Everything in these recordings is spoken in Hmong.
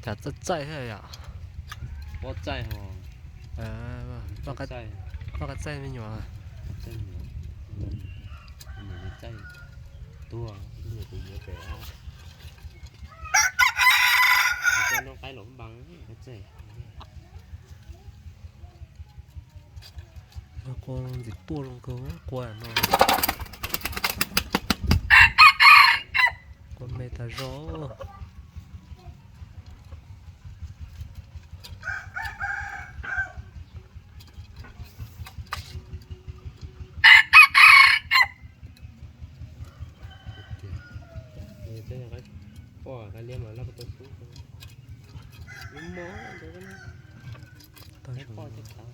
Cas txaij txaij thiab yom? Poj txaij os. Poj qab txaij me nyuam. Txaij, tuag, tuag tus yuav pem. Noj qaib los npaa txaij. Qua ntxim tuaj zoo kawg, qua no. Qua me tag zog. Poj qaib liab mas lab tau xub. Lub mob ntawd, poj thiab khav.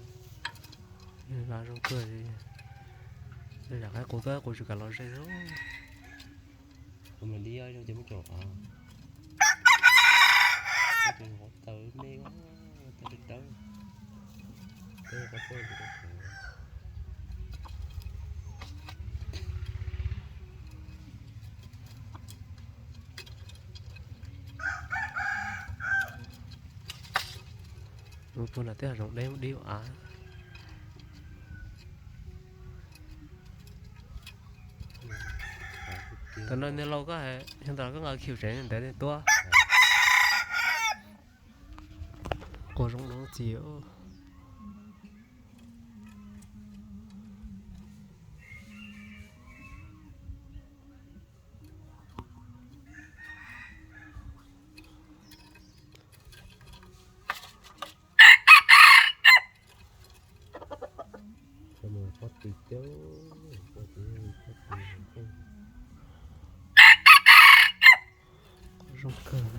Lab zoo kawg li. Lam qaib qus txob qus tsis kam los ze xwb. Kuv mas li zoo ces muab tso av. Taw me, taw dawb dawb. Mus puag nram tej hav zoov deb dib av. Tam no niag laus koj hais, yog ntawd koj nqa khiv tsev ntev tuaj. Qua zoo no txiv. Pob tw cawb, pob tw, pob tw zoo kawg.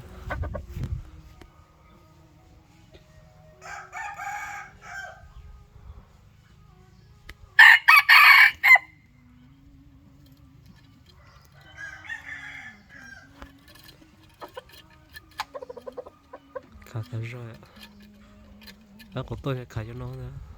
Khav tag zog. Qaib qus tuaj khav cov no ntag.